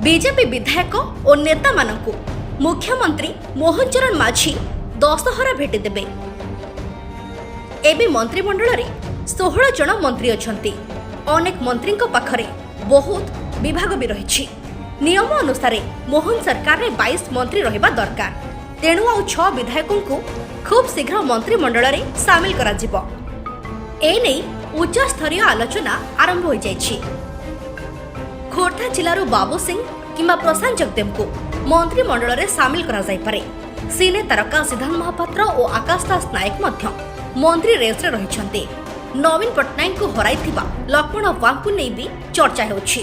BJP ବିଧାୟକ ଓ ନେତାମାନଙ୍କୁ ମୁଖ୍ୟମନ୍ତ୍ରୀ ମୋହନ ଚରଣ ମାଝୀ ଦଶହରା ଭେଟି ଦେବେ। ଏବେ ମନ୍ତ୍ରିମଣ୍ଡଳରେ 16 ଜଣ ମନ୍ତ୍ରୀ ଅଛନ୍ତି। ଅନେକ ମନ୍ତ୍ରୀଙ୍କ ପାଖରେ ବହୁତ ବିଭାଗ ବି ରହିଛି। ନିୟମ ଅନୁସାରେ ମୋହନ ସରକାରରେ 22 ମନ୍ତ୍ରୀ ରହିବା ଦରକାର। ତେଣୁ ଆଉ ଛଅ ବିଧାୟକଙ୍କୁ ଖୁବ୍ ଶୀଘ୍ର ମନ୍ତ୍ରିମଣ୍ଡଳରେ ସାମିଲ କରାଯିବ। ଏନେଇ ଉଚ୍ଚସ୍ତରୀୟ ଆଲୋଚନା ଆରମ୍ଭ ହୋଇଯାଇଛି। ଖୋର୍ଦ୍ଧା ଜିଲ୍ଲାରୁ ବାବୁ ସିଂ କିମ୍ବା ପ୍ରଶାନ୍ତ ଜଗଦେବଙ୍କୁ ମନ୍ତ୍ରିମଣ୍ଡଳରେ ସାମିଲ କରାଯାଇପାରେ। ସିନେ ତାରକା ସିଦ୍ଧାନ୍ତ ମହାପାତ୍ର ଓ ଆକାଶ ଦାସ ନାୟକ ମଧ୍ୟ ମନ୍ତ୍ରୀ ରେସ୍ରେ ରହିଛନ୍ତି। ନବୀନ ପଟ୍ଟନାୟକଙ୍କୁ ହରାଇଥିବା ଲକ୍ଷ୍ମଣ ୱାଙ୍କୁ ନେଇ ବି ଚର୍ଚ୍ଚା ହେଉଛି।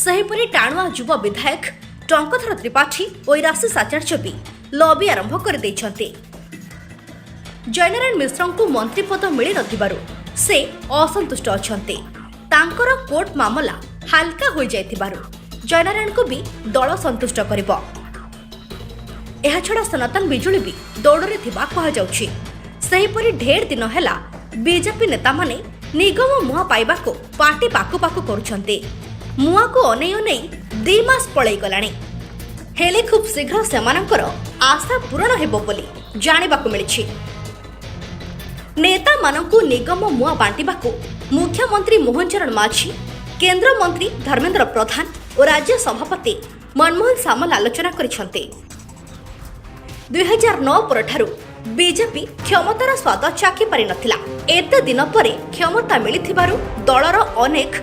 ସେହିପରି ଟାଣୁଆ ଯୁବ ବିଧାୟକ ଟଙ୍କଧର ତ୍ରିପାଠୀ ଓ ଇରାଶିଷ ଆଚାର୍ଯ୍ୟ ବି ଲବି ଆରମ୍ଭ କରିଦେଇଛନ୍ତି। ଜୟନାରାୟଣ ମିଶ୍ରଙ୍କୁ ମନ୍ତ୍ରୀପଦ ମିଳିନଥିବାରୁ ସେ ଅସନ୍ତୁଷ୍ଟ ଅଛନ୍ତି। ତାଙ୍କର କୋର୍ଟ ମାମଲା ହାଲକା ହୋଇଯାଇଥିବାରୁ ଜୟନାରାୟଣଙ୍କୁ ବି ଦଳ ସନ୍ତୁଷ୍ଟ କରିବ। ଏହାଛଡ଼ା ସନାତନ ବିଜୁଳି ବି ଦୌଡ଼ରେ ଥିବା କୁହାଯାଉଛି। ସେହିପରି ଢେର ଦିନ ହେଲା ବିଜେପି ନେତାମାନେ ନିଗମ ମୁଆଁ ପାଇବାକୁ ପାଟି ପାକୁ ପାକୁ କରୁଛନ୍ତି। ମୁଆଁକୁ ଅନେଇ ଅନେଇ 2 ମାସ ପଳେଇ ଗଲାଣି। ହେଲେ ଖୁବ୍ ଶୀଘ୍ର ସେମାନଙ୍କର ଆଶା ପୂରଣ ହେବ ବୋଲି ଜାଣିବାକୁ ମିଳିଛି। ନେତାମାନଙ୍କୁ ନିଗମ ମୁଆଁ ବାଣ୍ଟିବାକୁ ମୁଖ୍ୟମନ୍ତ୍ରୀ ମୋହନ ଚରଣ ମାଝୀ, କେନ୍ଦ୍ରମନ୍ତ୍ରୀ ଧର୍ମେନ୍ଦ୍ର ପ୍ରଧାନ ଓ ରାଜ୍ୟ ସଭାପତି ମନମୋହନ ସାମଲ ଆଲୋଚନା କରିଛନ୍ତି। 2009 ପରଠାରୁ ବିଜେପି କ୍ଷମତାର ସ୍ୱାଦ ଚାଖି ପାରିନଥିଲା। ଏତେ ଦିନ ପରେ କ୍ଷମତା ମିଳିଥିବାରୁ ଦଳର ଅନେକ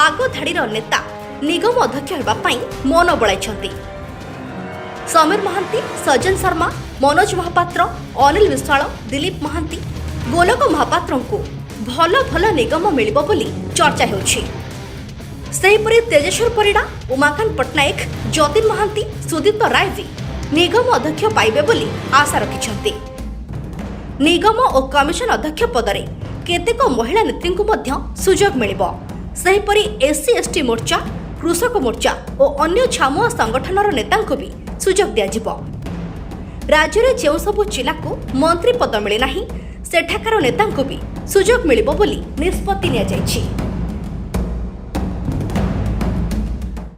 ଆଗଧାଡ଼ିର ନେତା ନିଗମ ଅଧ୍ୟକ୍ଷ ହେବା ପାଇଁ ମନ ବଳାଇଛନ୍ତି। ସମୀର ମହାନ୍ତି, ସଜ୍ଜନ ଶର୍ମା, ମନୋଜ ମହାପାତ୍ର, ଅନିଲ ବିଶ୍ୱାଳ, ଦିଲୀପ ମହାନ୍ତି, ଗୋଲକ ମହାପାତ୍ରଙ୍କୁ ଭଲ ଭଲ ନିଗମ ମିଳିବ ବୋଲି ଚର୍ଚ୍ଚା ହେଉଛି। ସେହିପରି ତେଜେଶ୍ୱର ପରିଡ଼ା, ଉମାକାନ୍ତ ପଟ୍ଟନାୟକ, ଯତୀନ ମହାନ୍ତି, ସୁଦୀପ୍ତ ରାୟ ବି ନିଗମ ଅଧ୍ୟକ୍ଷ ପାଇବେ ବୋଲି ଆଶା ରଖିଛନ୍ତି। ନିଗମ ଓ କମିଶନ ଅଧ୍ୟକ୍ଷ ପଦରେ କେତେକ ମହିଳା ନେତ୍ରୀଙ୍କୁ ମଧ୍ୟ ସୁଯୋଗ ମିଳିବ। ସେହିପରି ଏସ୍ସି, ଏସ୍ଟି ମୋର୍ଚ୍ଚା, କୃଷକ ମୋର୍ଚ୍ଚା ଓ ଅନ୍ୟ ଛାମୁଆ ସଂଗଠନର ନେତାଙ୍କୁ ବି ସୁଯୋଗ ଦିଆଯିବ। ରାଜ୍ୟରେ ଯେଉଁ ସବୁ ଜିଲ୍ଲାକୁ ମନ୍ତ୍ରୀ ପଦ ମିଳିନାହିଁ, ସେଠାକାର ନେତାଙ୍କୁ ବି ସୁଯୋଗ ମିଳିବ ବୋଲି ନିଷ୍ପତ୍ତି ନିଆଯାଇଛି।